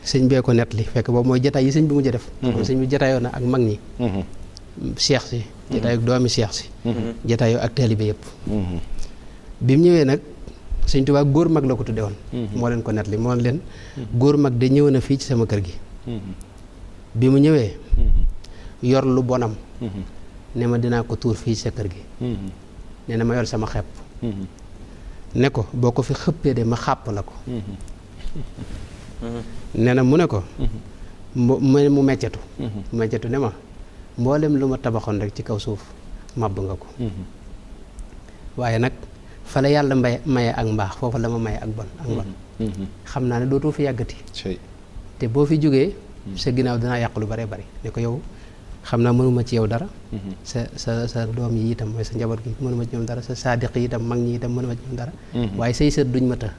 sëñ bee ko nettali fekk boobu mooy jataay yi sëñ bi mujj a def. sëñ bi jataayoo na ak mag ñi. seex si. jataayoo ak doomi seex si. jataayoo ak taalibe yëpp. bi mu ñëwee nag sëñ Tuubaa góor mag la ko tudde woon. moo leen ko nettali moo leen góor mag de ñëw na fii ci sama kër gi. bi mu ñëwee. yor lu bonam. ne ma dinaa ko tuur fii ci sa kër gi. nee na ma yor sama xepp. ne ko boo ko fi xëppee de ma xàpp la ko. nee na mu ne ko. mu meccatu. mu meccatu ne ma mboolem lu ma tabaxoon rek ci kaw suuf màbb nga ko. waaye nag fa la yàlla maye ak mbaax foofu la ma maye ak bon ak mbon. xam naa ne dootoo fi yàggati. te boo fi jógee. sa ginnaaw dinaa yàq lu bare bari ne ko yow xam naa mënuma ci yow dara. sa doom yi itam mooy sa njaboot gi mënuma ci ñoom dara sa saadiq yi itam mag ñi itam mënuma ci ñoom dara. waaye say sët duñ ma të.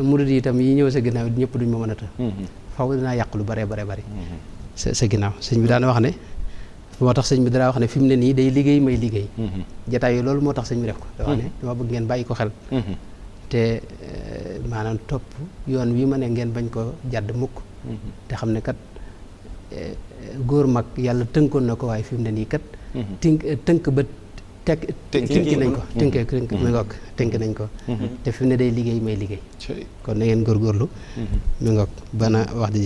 murid yi itam yi ñëw sa ginnaaw ñëpp duñ ma mën a të. faw dinaa yàq lu bare bari. sa ginnaaw sëñ bi daan wax ne moo tax sëñ bi dara wax ne fi mu ne nii day liggéey may liggéey. jataay yi loolu moo tax sëñ bi def ko. da wax ne dama bëgg ngeen bàyyi ko xel. te maanaam topp yoon wi ma ne ngeen bañ ko jàdd mukk. te xam ne kat góor mag yàlla tënkoon na ko waaye fi mu ne nii kat. tënk ba tënki nañ ko. tënk nañ ko. te fi mu ne day liggéey may liggéey. kon na ngeen góorgóorlu. mi ngoog bana wax di